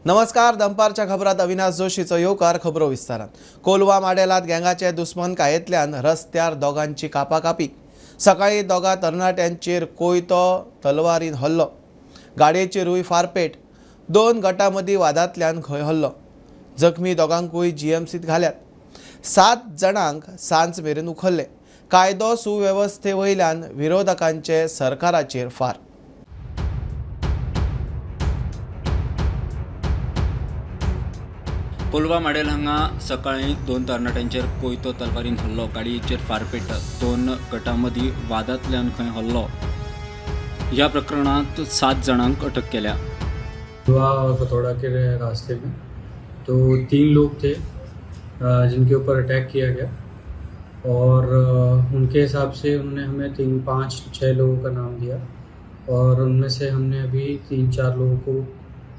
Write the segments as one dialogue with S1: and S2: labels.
S1: नमस्कार, दंपारच्या खबरात अविनाश जोशीचो येवकार. खबरो विस्तारान. कोलवा माडेलात गँगाचे दुस्मनकायेंतल्यान रस्त्यार दोगांची कापाकापी. सकाळी दोगा तरणाट्यांचेर कोयतो तलवारीन हल्लो, गाडयेचेरूय फारपेट. दोन गटां मदीं वादांतल्यान खंय हल्लो. जखमी दोगांकूय जीएमसीत घाल्यात. 7 जाणांक सांज मेरेन उखल्ले. कायदो सुवेवस्थे वयल्यान विरोधकांचे सरकाराचेर फार.
S2: कोलवा माडेल हांगा सकाळी दोन तरणाट्यांचेर कोयतो तलवारीन हल्लो, गाडयेचेर फारपेट. दोन गटां मदीं वादांतल्यान खंय हल्लो. ह्या प्रकरणांत 7 जाणांक अटक केल्या.
S3: गोवा फतोड़ा के रास्ते में तो 3 लोग थे जिनके ऊपर अटैक किया गया और उनके हिसाब से उन्होंने हमें 3, 5, 6 लोगों का नाम दिया और उनमें से हमने अभी 3-4 लोगों को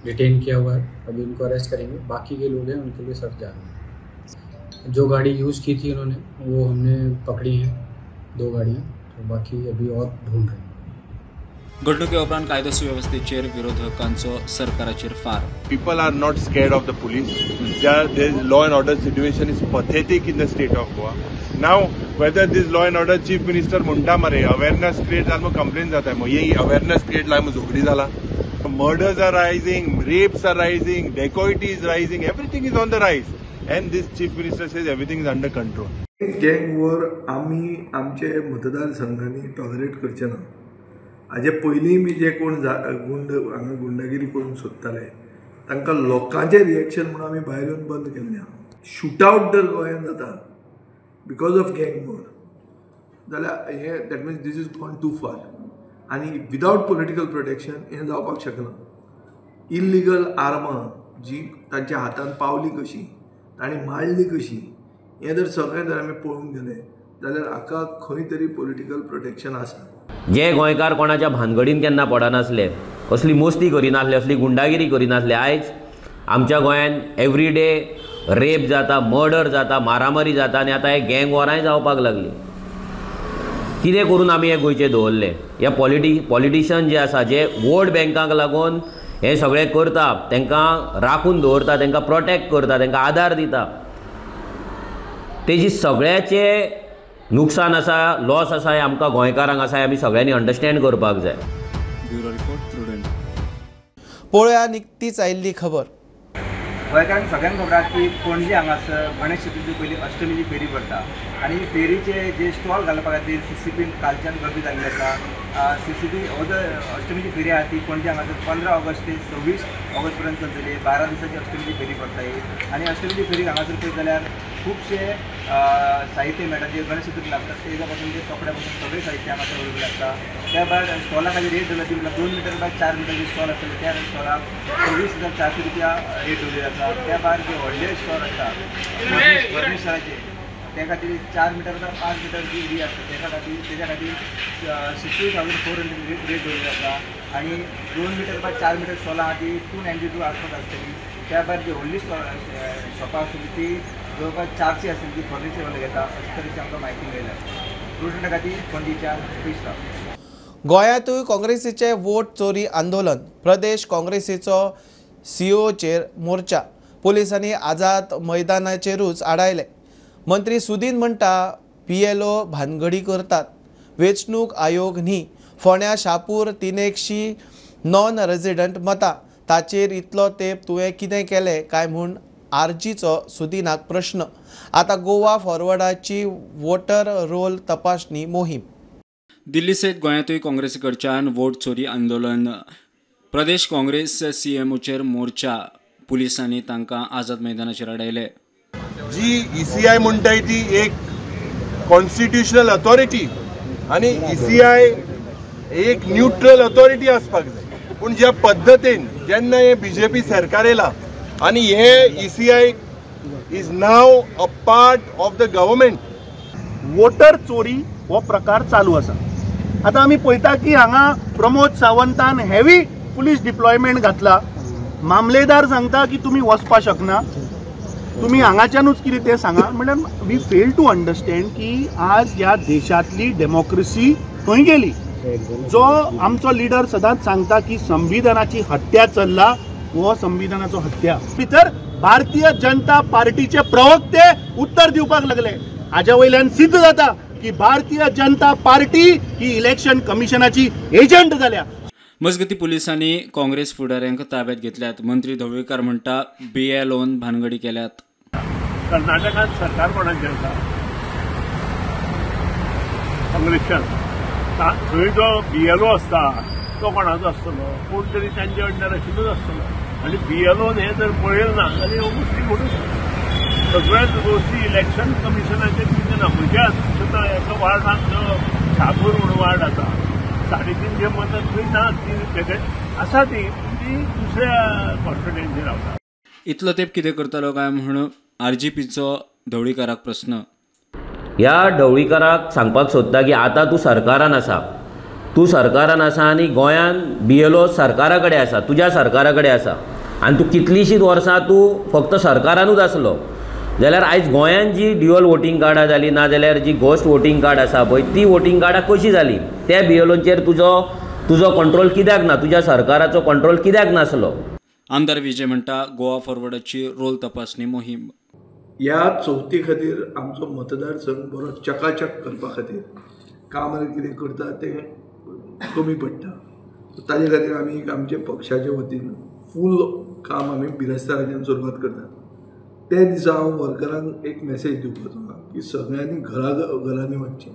S3: डिटेन किया हुआ है. अभी उनको अरेस्ट करेंगे. बाकी के लोग हैं उनके लिए सर्च जारी है. जो गाड़ी यूज़ की थी उन्होंने वो हमने पकड़ी है, 2 गाड़ियाँ, तो बाकी अभी और ढूंढ रहे हैं.
S2: घडणुके उपरांत कायदो सुवेवस्थेचेर विरोधकांचो सरकाराचेर फार.
S4: People are not scared of the police. Their law and order situation is pathetic in the state of Goa. Now whether this law and order chief minister म्हणटा मरे अवेअरनेस क्रिएट जाल मग कंप्लेन जाता मग ही अवेअरनेस क्रिएट जाल मग झगडी जाला. Murders are rising, rapes are rising, dacoity is rising, everything is on the rise and this chief minister says everything is under control.
S5: Gang war आमी आमचे मतदारसंघांनी tolerate करचे ना. हाजे पयलीं बी जे कोण गुंड हांगा गुंडागिरी करूंक सोदताले तांकां लोकांचें रिएक्शन म्हणून आमी भायर येवन बंद केल्लें आहा. शूटआवट जर गोंयांत जाता because of gang war जाल्यार हें that means this is gone too far आनी विदावट पॉलिटिकल प्रोटेक्शन हें जावपाक शकना. इल्लिगल आर्मां जी तांच्या हातान पावली कशी, तांणी मांडली कशी, हें जर सगळें जर आमी पळोवंक गेले जाल्यार हाका खंय तरी पॉलिटिकल प्रोटेक्शन आसा.
S6: जे गोंयकार कोणाच्या भानगडीन केन्ना पडनासले, असली मस्ती करिनासले, असली गुंडागिरी करिनासले, आयज आमच्या गोंयांत एवरीडे रेप जाता, मर्डर जाता, मारामारी जाता आनी आतां हे गँग वॉरांय जावपाक लागली. कितें करून आमी हे गोंयचे दवरले? हे पॉलिटिशन जे आसा, जे वोट बँकांक लागून हे सगळें करता, तांकां राखून दवरता, तांकां प्रोटेक्ट करता, तांकां आदार दिता, तेजी सगळ्याचें नुकसान आसा, लॉस आसा, हें आमकां गोंयकारांक आसा, हें आमी सगळ्यांनी अंडरस्टँड करपाक जाय.
S2: Bureau report, Prudent.
S1: पळोवया निकतीच आयिल्ली खबर.
S7: गोंयकारांक सगळ्यांक खबर आसा की पणजे हांगासर गणेश चतुर्थी पयलीं अष्टमीची फेरी भरता आनी फेरीचे जे स्टॉल घालपा खातीर सीसीपीन कालच्यान गर्दी जाल्ली आसा. सीसीपी अगोदर अष्टमीची फेरी आसा ती पणजे हांगासर 15 ऑगस्ट ते 26 ऑगस्ट पर्यंत चलतली. 12 दिसांची अष्टमीची फेरी भरता ही आनी अष्टमीची फेरी हांगासर पळयत जाल्यार खुबशे साहित्य मेळटा जे गणेश चतुर्थी लागता तेज्या पासून ते कपड्या पासून सगळें साहित्य हांगासर अवेलेबल आसता. त्या भायर स्टॉला खातीर रेट दवरला ती म्हणल्यार 2 मिटर बाय 4 मिटरचे स्टॉल आसतले त्या स्टॉलाक 24,400 रुपया रेट दवरलेली आसा. त्या भायर जे व्हडले स्टॉल आसता फर्निचराचे त्या खातीर 4 मिटर बाय 5 मिटर जी एरिया आसता तेका खातीर तेज्या खातीर 62,400 रेट दवरलेली आसा आनी 2 मिटर बाय 4 मिटर स्टॉलां आहा ती 292 आसपास आसतली. त्या भायर जी व्हडली शॉपां आसतली ती जवळपास 400 आसतली ती फर्निचर वाले घेता अशे तरेची आमकां म्हायती मेळ्ळ्या. प्रुडंटा खातीर पणजेच्यान पीस राव.
S1: गोंयांतूय काँग्रेसीचे वोट चोरी आंदोलन. प्रदेश काँग्रेसीचो सीओचेर मोर्चा. पुलिसांनी आझाद मैदानाचेरूच आडायले. मंत्री सुदीन म्हणटा पीएलओ भानगडी करतात, वेंचणूक आयोग न्ही. फोंड्या शापूर 300 नॉन रेजिडंट मतां, ताचेर इतलो तेंप तुवें कितें केलें काय म्हूण आरजीचो सुदीनाक प्रश्न. आतां गोवा फॉरवर्डाची वोटर रोल तपासणी मोहीम.
S2: दिल्ली सयत गोंयांतूय काँग्रेसी कडच्यान वोट चोरी आंदोलन. प्रदेश काँग्रेस सीएमओचेर मोर्चा. पुलिसांनी तांकां आझाद मैदानाचेर आडायले.
S4: जी ईसीआय म्हणटाय ती एक कॉन्स्टिट्युशनल अथॉरिटी आनी ईसीआय एक न्यूट्रल अथॉरिटी आसपाक जाय. पूण ज्या पद्दतीन जेन्ना हे बीजेपी सरकार येयला आनी हे ECI is now a part of the government.
S8: Voter चोरी हो प्रकार चालू आसा. आतां आमी पळयता की हांगा प्रमोद सावंतान हेवी पुलीस डिप्लॉयमेंट घातला. मामलेदार सांगता की तुमी वचपा शकना, तुमी हांगाच्यानूच कितें तें सांगा. म्हणल्यार we fail to understand की आज ह्या देशांतली डेमोक्रेसी खंय गेली. जो आमचो लिडर सदांच सांगता की संविधानाची हत्या चल्ला, हो संविधानाचो हत्या। भितर भारतीय जनता पार्टीचे प्रवक्ते उत्तर दिवपाक लागले। हाज्या वयल्यान सिद्ध जाता की भारतीय जनता पार्टी ही इलेक्शन कमिशनाची एजंट जाल्या।
S2: मजगती पुलिसांनी काँग्रेस फुडाऱ्यांक ताब्यात घेतल्यात। मंत्री ढवळीकार म्हणटा बीएलओन भानगडी केल्यात।
S9: कर्नाटकांत सरकार कोणाचें आसा? काँग्रेसचें आसा। थंय जो बीएलओ आसता तो कोणाचो आसतलो? कोण तरी तांचे अंडर आशिल्लोच आसतलो। आनी बीएलओन हें जर पळयलें ना जाल्यार ह्यो गोश्टी घडूंक शकता। सगळ्याच गोश्टी इलेक्शन कमिशनाचेर दिवचें ना। म्हज्या सुद्दां एका वार्डांत जो शापूर म्हणून वार्ड आसा, 350 मतां थंय ना, ती आसा ती ती दुसऱ्या कॉन्स्टिट्युएन्सी रावता।
S2: इतलो तेप कितें करतलो काय म्हूण आरजीपीचो ढवळीकाराक प्रस्न।
S6: ह्या ढवळीकाराक सांगपाक सोदता की आतां तूं सरकारान आसा, तूं सरकारान आसा आनी गोंयान बीएलओ सरकारा कडेन आसा, तुज्या सरकारा कडेन आसा आनी तूं कितलींशींच वर्सां तूं फक्त सरकारानूच आसलो जाल्यार आयज गोंयान जी ड्युअल वोटींग कार्डां जालीं ना जाल्यार जी घोस्ट वोटींग कार्ड आसा पळय ती वोटींग कार्डां कशीं जालीं? त्या बीएलओचेर तुजो कंट्रोल कित्याक ना? तुज्या सरकाराचो कंट्रोल कित्याक नासलो?
S2: आमदार विजय म्हणटा गोवा फॉरवर्डाची रोल तपासणी मोहीम।
S5: ह्या चवथी खातीर आमचो मतदारसंघ बरो चकाचक करपा खातीर काम कितें करता तें कमी पडटा, ताजे खातीर आमी आमच्या पक्षाचे वतीन फूल काम आमी बिरेस्ताराच्यान सुरवात करतात। ते दिसा हांव वर्करांक एक मॅसेज दिवपाचो आहा की सगळ्यांनी घरा घरांनी वचचें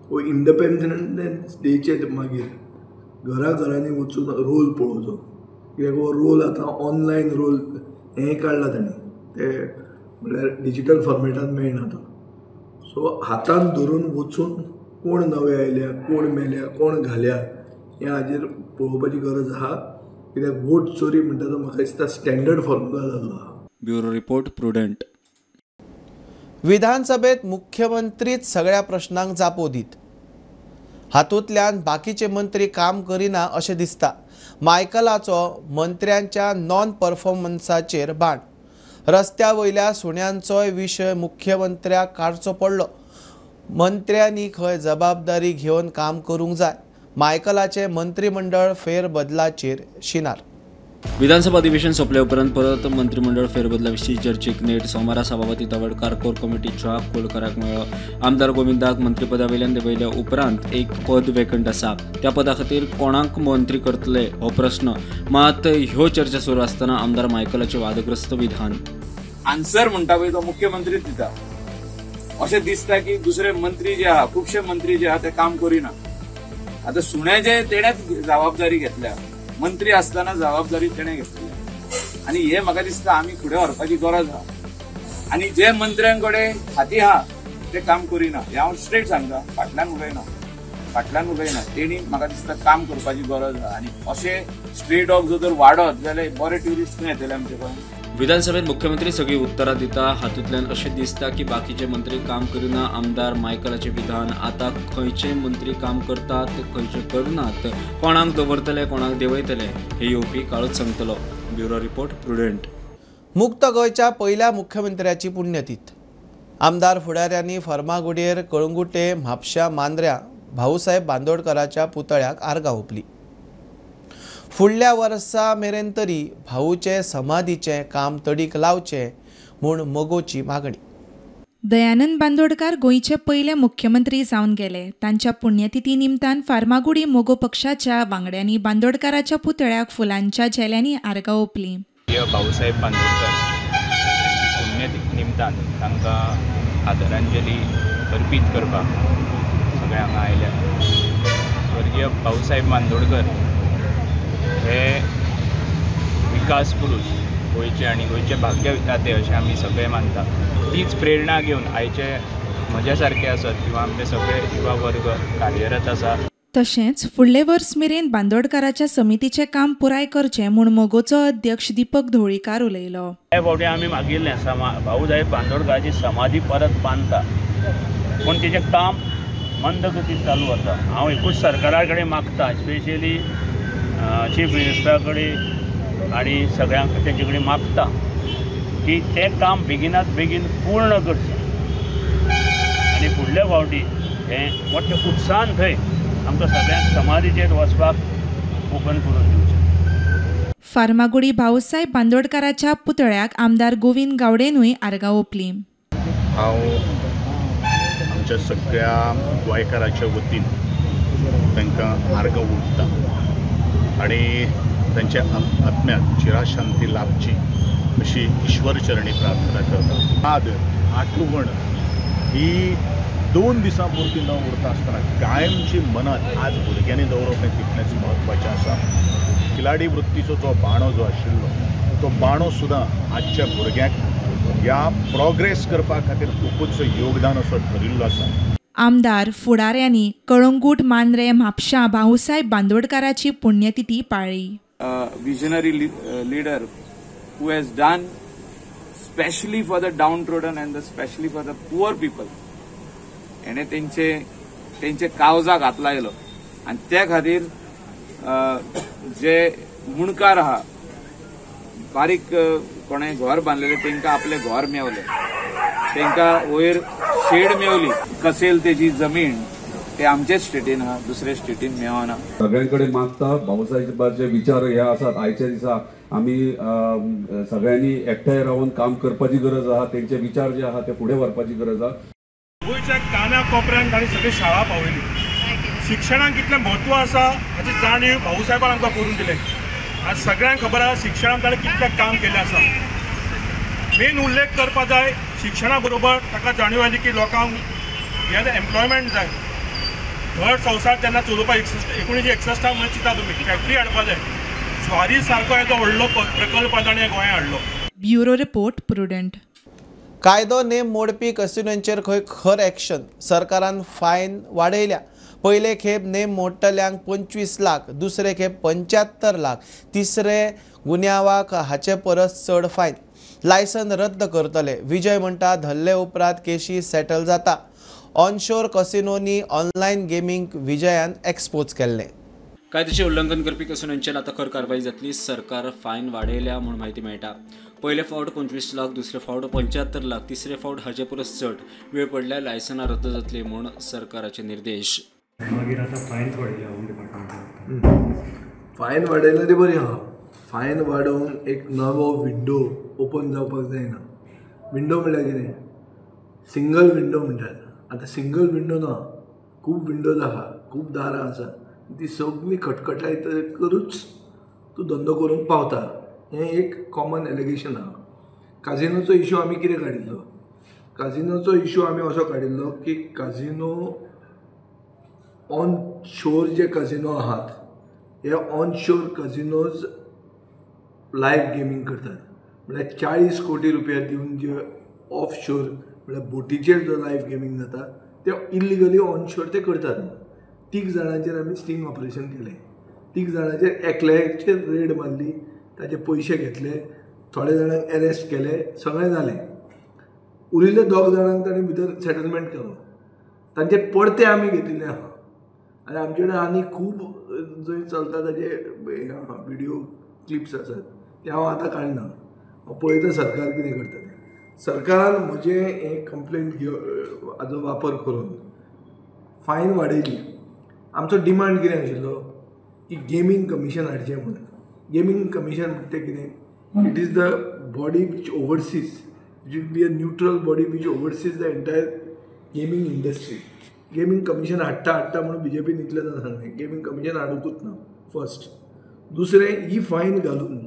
S5: वो इंडिपेंडन्स डेचे मागीर घरा घरांनी वचून रोल पळोवचो, कित्याक हो रोल आतां ऑनलायन रोल हें काडला तांणी, ते म्हणल्यार डिजिटल फॉर्मेटान मेळना आतां। सो हातान धरून वचून कोण नवे आयल्या, कोण मेल्या, कोण घाल्या हें हाजेर पळोवपाची गरज आहा, कित्याक वोट चोरी म्हणटा तो म्हाका दिसता स्टँडर्ड फॉर्मुला जाल्लो आहा।
S2: Bureau report, Prudent.
S1: विधानसभेत मुख्यमंत्रीच सगळ्या प्रश्नांक जापो दीत, हातूंतल्यान बाकीचे मंत्री काम करिना अशें दिसता। मायकलाचो मंत्र्यांच्या नॉन परफॉर्मन्साचेर बाण। रस्त्या वयल्या सुण्यांचोय विशय मुख्यमंत्र्याक काडचो पडलो। मंत्र्यांनी खंय जबाबदारी घेवन काम करूंक जाय। मायकलाचे मंत्रिमंडळ फेरबदलाचेर शिनार।
S2: विधानसभा अधिवेशन सोंपले उपरांत परत मंत्रिमंडळ फेरबदला विशीं चर्चेक नेट। सोमारा सभापती तवडकार कोर कमिटीच्या कोलकराक मेळ्ळो। आमदार गोविंदाक मंत्रीपदा वयल्यान देंवयल्या उपरांत एक पद वेकंट आसा। त्या पदा खातीर कोणाक मंत्री करतले हो प्रस्न। मात ह्यो चर्चा सुरू आसतना आमदार मायकलाचे वादग्रस्त विधान।
S10: आन्सर म्हणटा पळय तो मुख्यमंत्रीच दिता अशें दिसता की दुसरे मंत्री जे आहा, खुबशे मंत्री जे आहा ते काम करिना। आतां सुण्याचे तेणेच जबाबदारी घेतल्या, मंत्री असताना जबाबदारी तेणे घेतली आनी हे म्हाका दिसता आमी फुडें व्हरपाची गरज आहा। आनी जे मंत्र्यांकडे खाती आहा ते काम करिना, हें हांव स्ट्रेट सांगता, फाटल्यान उलयना, फाटल्यान उलयना। तेणी म्हाका दिसता काम करपाची गरज आहा आनी अशे स्ट्रे डॉग जर वाडत जाल्यार बरे ट्युरिस्ट खंय येतले आमचे कडेन।
S2: विधानसभेत मुख्यमंत्री सगळी उत्तरां दिता, हातूंतल्यान अशें दिसता की बाकीचे मंत्री काम करिना। आमदार मायकलाचे विधान आतां खंयचे मंत्री काम करतात, खंयचे करनात, कोणाक दवरतले, कोणाक देंवयतले हे येवपी काळूच सांगतलो। Bureau report, Prudent.
S1: मुक्त गोंयच्या पयल्या मुख्यमंत्र्याची पुण्यतीथ। आमदार फुडाऱ्यांनी फर्मागुडयेर, कळंगुटे, म्हापश्या, मांद्र्या भाऊसाहेब बांदोडकराच्या पुतळ्याक आर्गां ओंपली। फुडल्या वर्सा मेरेन तरी भाऊचे समाधीचें काम तडीक लावचें म्हूण मगोची मागणी।
S11: दयानंद बांदोडकार गोंयचे पयले मुख्यमंत्री जावन गेले। तांच्या पुण्यतिथी निमतान फार्मागुडी मगो पक्षाच्या वांगड्यांनी बांदोडकाराच्या पुतळ्याक फुलांच्या झेल्यांनी आर्गां ओंपली।
S12: भाऊसाहेब बांदोडकर पुण्यतिथी निमतान तांकां आदरांजली अर्पीत करपाक सगळे हांगा आयल्या। स्वर्गीय भाऊसाहेब बांदोडकर हे विकास पुरूष गोंयचे आनी गोंयचे भाग्य विधाते अशें आमी सगळे मानता। तीच प्रेरणा घेवन आयचे म्हज्या सारके आसत किंवा आमचे सगळे युवा वर्ग कार्यरत आसा।
S11: तशेंच फुडले वर्स मेरेन बांदोडकाराच्या समितीचें काम पुराय करचें म्हूण मगोचो अध्यक्ष दीपक ढवळीकार उलयलो।
S13: हे फावटी आमी मागिल्लें भाऊसाहेब बांदोडकाराची समाधी परत बांदता, पूण तेजें काम मंद गतीन चालू आसा। हांव एकूच सरकारा कडेन मागता, स्पेशली चीफ मिनिस्टरा कडेन आनी सगळ्यांक तेंचे कडेन मागता की तें काम बेगिनात बेगीन पूर्ण करचें आनी फुडल्या फावटी हें मोठ्या उत्साहान थंय आमकां सगळ्यांक समाधीचेर वचपाक ओपन करून दिवचें।
S11: फार्मागुडी भाऊसाहेब बांदोडकाराच्या पुतळ्याक आमदार गोविंद गावडेनूय आर्गां ओंपलीं.
S14: हांव आमच्या सगळ्या गोंयकाराच्या वतीन तांकां आर्गां ओंपता आनी तांच्या आत्म्याक चिराशांती लाभची अशी ईश्वरचरणी प्रार्थना करता. याद आठवण ही 2 दिसां पुरती न उरता आसतना कायमची मनात आज भुरग्यांनी दवरप हें तितलेंच म्हत्वाचें आसा. खिलाडी वृत्तीचो जो बाणो जो आशिल्लो तो बाणो सुद्दां आजच्या भुरग्यांक ह्या प्रोग्रेस करपा खातीर खुबूच योगदान असो ठरिल्लो आसा.
S11: आमदार फुडाऱ्यांनी कळंगूट, मांद्रें, म्हापशां भाऊसाहेब बांदोडकाराची पुण्यतिथी पाळ्ळी.
S10: Visionary leader who has done specially for the downtrodden and specially for the poor people. हेणे तेंचे कावजाक हात लायलो आनी त्या खातीर जे मुणकार आहा, बारीक कोणें घर बांदलेलें तेंकां आपलें घर मेवलें, तेंकां वयर शेड मेवली. कसेल तेजी जमीन ते आमचेच स्टेटीन आहा, दुसरे स्टेटीन मेवना.
S15: सगळ्यां कडेन मागता भाऊसाहेबाचे विचार हे आसात. आयच्या दिसा आमी सगळ्यांनी एकठांय रावन काम करपाची गरज आहा. तेंचे विचार जे आहा ते फुडें व्हरपाची गरज आहा.
S16: गोंयच्या काना कोपऱ्यान तांणी सगळी शाळा पावयली. शिक्षणाक कितलें म्हत्व आसा हाची जाणीव भाऊसाहेबान आमकां करून दिलें. आज सगळ्यांक खबर आसा शिक्षणान ताणें कितलें काम केल्लें आसा. मेन उल्लेख करपा जाय शिक्षणा बरोबर ताका जाणीव आयली की लोकांक हें एम्प्लॉयमेंट जाय. घर संवसार तेन्ना चलोवपाक 1961 म्हणून चिंता तुमी फॅक्टरी हाडपा जाय. स्वारी सारको येदो व्हडलो प्रकल्प ताणें गोंयांत हाडलो.
S11: Bureau report, Prudent.
S1: कायदो नेम मोडपी कसिनोंचेर खंय खर एक्शन. सरकारान फायन वाडयल्या. पयले खेप नेम मोडटल्यांक 25 लाख, दुसरे खेप 75 लाख, तिसरे गुन्यांवाक हाचे परस चड फायन. लायसन रद्द करतले. विजय म्हणटा धरले उपरांत केशी सेटल जाता. ऑनशोर कसिनोनी ऑनलायन गेमींग विजयान एक्सपोज केल्लें.
S2: कायद्याचें उल्लंघन करपी कसिनोंचेर आतां खर कारवाय जातली. सरकार फायन वाडयल्या म्हूण म्हायती मेळटा. पयले फावट 25 लाख, दुसरे फावट 75 लाख, तिसरे फावट हाचे परस चड. वेळ पडल्यार लायसनां रद्द जातली म्हूण सरकाराचे निर्देश.
S3: मागीर आतां फायन वाडयल्या होम डिपार्टमेंटान.
S5: फायन वाडयल्या ती बरी आहा. फायन वाडोवन एक नवो विंडो ओपन जावपाक जायना. विंडो म्हणल्यार कितें? सिंगल विंडो म्हणटात. आतां सिंगल विंडो ना, खूब विंडोज आहा, खूब दारां आसा. ती सगळीं खटखटायतकरूच तूं धंदो करूंक पावता. हें एक कॉमन एलिगेशन आहा. काजिनोचो इशू आमी कितें काडिल्लो? काजिनोचो इशू आमी असो काडिल्लो की काजिनो ऑन शोर जे काजिनो आहात हे on shore casinos live gaming करतात. म्हळ्यार 40 कोटी रुपया दिवन जे ऑफ शोर म्हळ्यार बोटीचेर जो लायव्ह गेमींग जाता ते इल्लिगली ऑन शोर ते करतात. 3 जाणांचेर आमी स्टिंग ऑपरेशन केलें. 3 जाणांचेर एकल्याचेर रेड मारली, ताचे पयशे घेतले, थोडे जाणांक एरेस्ट केले, सगळें जालें. उरिल्ले 2 जाणांक ताणें भितर सेटलमेंट केलो. तांचे परते आमी घेतिल्ले आहा. आनी आमचे कडेन आनी खूब जंय चलता ताजे हे आहा, विडियो क्लिप्स आसात, ते हांव आतां काडना. हांव पळयता सरकार कितें करता तें. सरकारान म्हजें हें कंप्लेन हाजो वापर करून फायन वाडयली. आमचो डिमांड कितें आशिल्लो की गेमींग कमिशन हाडचें म्हणून. गेमींग कमिशन म्हणटा तें कितें? It is the body which oversees, it will be a neutral body which oversees the entire gaming industry. Gaming commission हाडटा हाडटा म्हणून बीजेपीन इतलें जाणां सांगलें, गेमींग कमिशन हाडुंकूच ना फर्स्ट. दुसरें, ही फायन घालून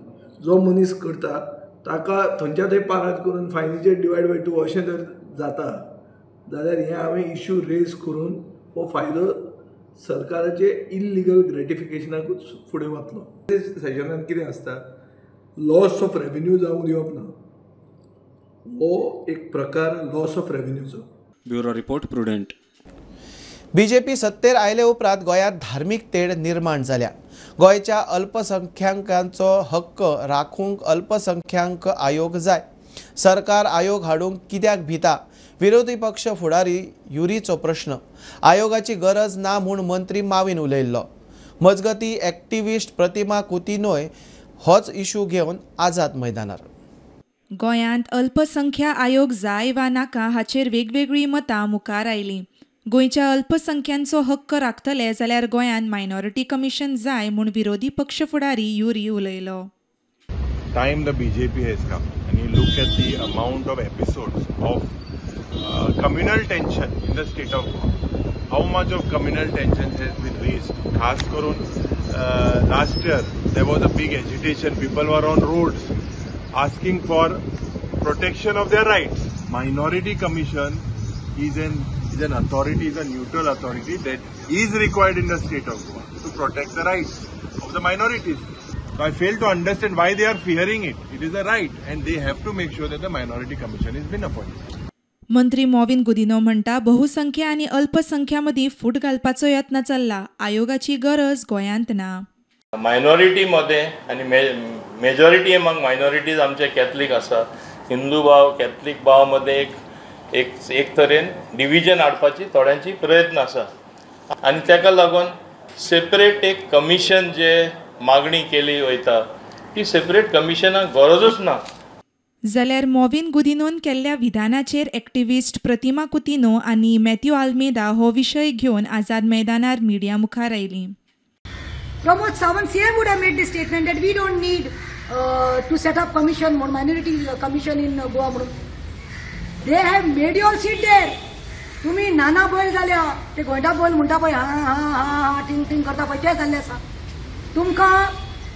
S5: जो मनीस करता ताका थंयच्या थंय पारात करून फायनीचेर डिवायड बाय 2 अशें जर जाता जाल्यार हें हांवें इश्यू रेज करून हो फायदो सरकाराचे इल्लिगल ग्रेटिफिकेशनाकूच फुडें वतलो. सेशनान कितें आसता, लॉस ऑफ रेवेन्यू जावंक दिवप ना, हो एक प्रकार लॉस ऑफ रेवेन्यूचो.
S2: Bureau report, Prudent.
S1: BJP सत्तेर आयले उपरांत गोंयांत धार्मीक तेढ निर्माण जाल्या. गोंयच्या अल्पसंख्याकांचो हक्क राखूंक अल्पसंख्याक आयोग जाय. सरकार आयोग हाडूंक कित्याक भिता? विरोधी पक्ष फुडारी युरीचो प्रश्न. आयोगाची गरज ना म्हूण मंत्री मावीन उलयल्लो. मजगती एक्टिविस्ट प्रतिमा कुतिनोय होच इशू घेवन आझाद मैदानार.
S11: गोंयांत अल्पसंख्या आयोग जाय वा नाका हाचेर वेगवेगळीं मतां मुखार आयलीं. गोंयच्या अल्पसंख्यांचो हक्क राखतले जाल्यार गोंयांत मायनॉरिटी कमिशन जाय म्हूण विरोधी पक्ष फुडारी युरी उलयलो.
S4: time the BJP has come and you look at the amount of episodes of communal tension in the state of Goa, how much of communal tension has been raised. Khas karun last year there was a big agitation, people were on roads asking for protection of their rights. Minority Commission is an authority, is a neutral authority that is required in the state of Goa to protect the rights of the minorities. So I fail to understand why they are fearing it. It is a right and they have to make sure that the Minority Commission has been appointed.
S11: मंत्री मॉविन गुदिनो म्हणटा बहुसंख्य आनी अल्पसंख्या मदीं फूट घालपाचो यत्न चल्ला, आयोगाची गरज गोंयांत ना.
S17: मायनॉरिटी मध्ये आनी मेजॉरिटी अमंग मायनॉरिटीज आमचे कॅथलीक आसा, हिंदू भाव कॅथलीक भाव मध्ये एक एक एक तरेन डिविजन हाडपाची थोड्यांची प्रयत्न आसा आनी ताका लागून सेपरेट एक कमिशन जे मागणी केली वयता ती सेपरेट कमिशनाक गरजूच ना.
S11: जाल्यार मॉविन गुदिनोन केल्ल्या विधानाचेर एक्टिविस्ट प्रतिमा कुतिनो आनी मॅथ्यू आल्मेदा हो विशय घेवन आझाद मैदानार मिडिया मुखार आयली.
S18: Pramod Sawant CM would have made this statement that we don't need to set up commission म्हणून, मायनॉरिटी कमिशन इन गोवा म्हणून. They have made your seat there. तुम्ही नाना बैल जाल्या ते गोंयडा बैल म्हणटा पळय, हा हा हा हा टिंग टिंग करता पळय ते जाल्ले आसा. तुमकां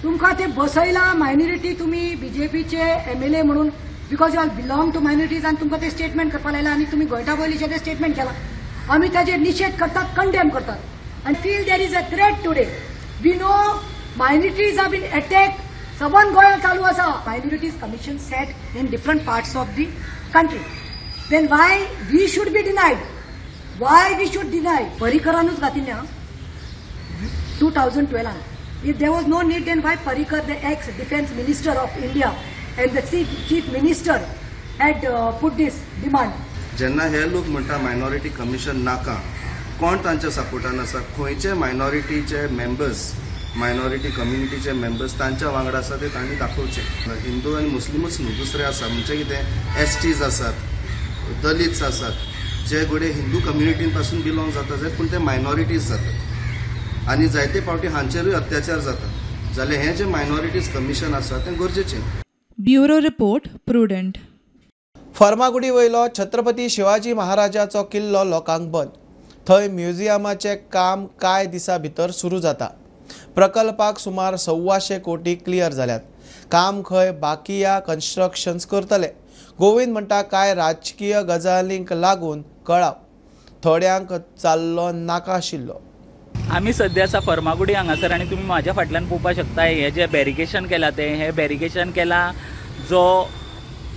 S18: तुमकां ते बसयला मायनॉरिटी, तुमी बीजेपीचे एमएलए म्हणून, because you all belong to minorities आनी तुमकां ते स्टेटमेंट करपाक लायला आनी तुमी गोंयडा बैलीचें ते स्टेटमेंट केलां. आमी ताजेर निशेध करतात, कंडेम करतात आनी feel there is a threat today. We know minorities have been attack, सबंद गोंयांत चालू आसा. Minorities commission set in different parts of the country, then why we should be denied? Why we should deny? परिकरानूच घातिल्लें 2012. If there was no need, then why Parrikar, the ex-defense minister of India and the chief minister, had put this demand?
S19: जेन्ना हे लोक म्हणटा minority commission नाका, कोण तांच्या सपोर्टान आसा? खंयचे मायनॉरिटीचे मेंबर्स, मायनॉरिटी कम्युनिटीचे मेंबर्स तांच्या वांगडा आसा ते तांणी दाखोवचे. हिंदू आनी मुस्लिमूच न्हू, दुसरे आसा, म्हणजे कितें एस टीज आसात, दलित्स आसात, जे घडये हिंदू कम्युनिटीन पासून बिलोंग जाता जायत पूण ते मायनॉरिटीज जातात आनी जायते फावटी हांचेरूय अत्याचार जाता. जाल्यार हें जें मायनॉरिटीज कमिशन आसा तें गरजेचें.
S11: Bureau report, Prudent.
S1: Farmagudi वयलो छत्रपती शिवाजी महाराजाचो किल्लो लोकांक बंद, थंय म्युझियमाचें काम कांय दिसां भितर सुरू जाता. प्रकल्पाक सुमार 125 कोटी क्लियर जाल्यात. काम खंय बाकिया कन्स्ट्रक्शन्स करतले. गोविंद म्हणटा कांय राजकीय गजालींक लागून कळाव थोड्यांक चाललो नाका आशिल्लो.
S20: आमी सद्या आसा फर्मागुडी हांगासर आनी तुमी म्हाज्या फाटल्यान पळोवपाक शकता हे जे बॅरिकेशन केलां तें, हें बॅरिकेशन केलां जो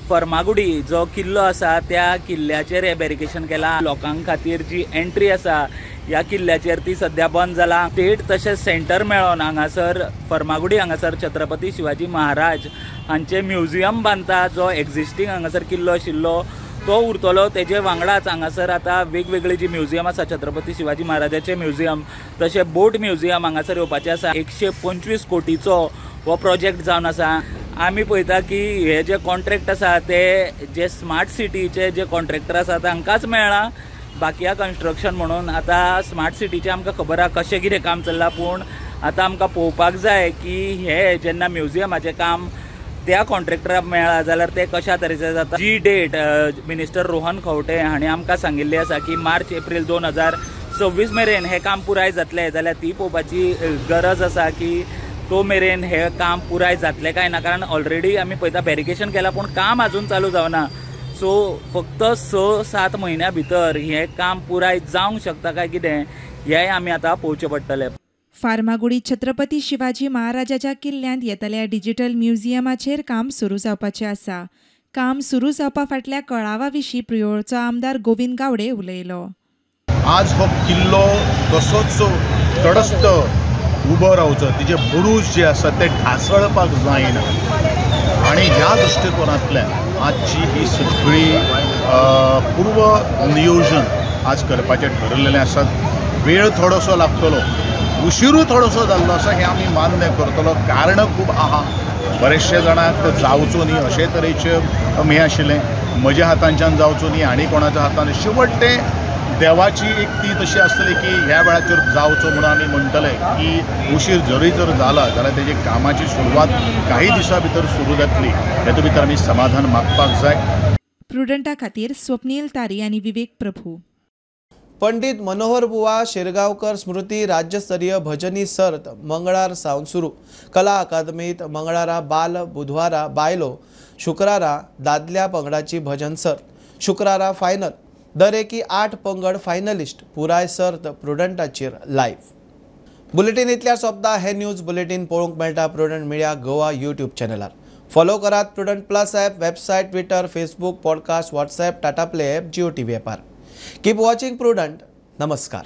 S20: फर्मागुडी जो किल्लो आसा त्या किल्ल्याचेर हें बॅरिकेशन केलां. लोकां खातीर जी एंट्री आसा ह्या किल्ल्याचेर ती सद्या बंद जाला. स्टेट तशेंच सेंटर मेळोन हांगासर फर्मागुडी हांगासर छत्रपती शिवाजी महाराज हांचें म्युझियम बांदता. जो एक्झिस्टींग हांगासर किल्लो आशिल्लो तो उरतलो, तेजे वांगडाच हांगासर आतां वेगवेगळी जी म्युझियम आसा, छत्रपती शिवाजी महाराजाचें म्युझियम तशें बोट म्युझियम हांगासर येवपाचें आसा. 125 कोटीचो हो प्रोजेक्ट जावन आसा. आमी पळयता की हे जे कॉन्ट्रॅक्ट आसा ते जे स्मार्ट सिटीचे जे कॉन्ट्रॅक्टर आसा तांकांच मेळ्ळां, बाकिया कन्स्ट्रक्शन म्हणून. आतां स्मार्ट सिटीचें आमकां खबर आसा कशें कितें काम चल्लां, पूण आतां आमकां पळोवपाक जाय की हे जेन्ना म्युझियमाचें काम त्या कॉन्ट्रॅक्टराक मेळ्ळां जाल्यार ते कशा तरेचें जाता. जी डेट मिनिस्टर रोहन खंवटे हांणी आमकां सांगिल्ली आसा की मार्च एप्रील 2026 मेरेन हें काम पुराय जातलें, जाल्यार ती पळोवपाची गरज आसा की तो मेरेन हें काम पुराय जातलें काय ना, कारण ऑलरेडी आमी पळयता बॅरिकेशन केलां पूण काम आजून चालू जावना. सो फक्त 6-7 म्हयन्या भितर हें काम पुराय जावंक शकता काय कितें हेंय आमी आतां पळोवचें पडटलें.
S11: फार्मागुडी छत्रपती शिवाजी महाराजाच्या किल्ल्यांत येतल्या डिजिटल म्युझियमाचेर काम सुरू जावपाचें आसा. काम सुरू जावपा फाटल्या कळावा विशीं प्रियोळचो आमदार गोविंद गावडे उलयलो.
S14: आज हो किल्लो तसोच तडस्त उबो रावचो, तिजे बुरूज जे आसा ते ढासळपाक जायना आनी ह्या दृश्टिकोनांतल्यान आजची ही सगळी पूर्व नियोजन आज करपाचें ठरलेलें आसा. वेळ थोडोसो लागतलो, उशिरूय थोडोसो जाल्लो आसा हें आमी मान्य करतलो. कारणां खूब आहा, बरेचशे जाणांक जावचो न्ही अशे तरेचें हें आशिल्लें, म्हज्या हातांच्यान जावचो न्ही आनी कोणाच्या हातान. शेवट तें देवाची एक ती तशी आसतली की ह्या वेळाचेर जावचो म्हणून आमी म्हणटले की उशीर जरी जर जाला जाल्यार तेजी कामाची सुरवात काही दिसां भितर सुरू जातली हेतून भितर आमी समाधान मागपाक जाय.
S11: प्रुडंटा खातीर स्वप्नील तारी आनी विवेक प्रभू.
S1: पंडित मनोहर बुवा शिरगांवकर स्मृती राज्यस्तरीय भजनी सर्त मंगळार सावन सुरू. कला अकादमीत मंगळारा बाल, बुधवारा बायलो, शुक्रारा दादल्या पंगडाची भजन सर्त, शुक्रारा फायनल. दरेकी 8 पंगड फायनलिस्ट. पुराय सर्त प्रुडंटाचेर लायव्ह. बुलेटीन इतल्यार सोंपता. हे न्यूज बुलेटीन पळोवंक मेळटा प्रुडंट मिडिया गोवा यूट्यूब चॅनलार. फॉलो करात Prudent plus app, website, Twitter, Facebook, podcast, WhatsApp, Tata Play app, Jio TV ॲपार. Keep watching Prudent. नमस्कार.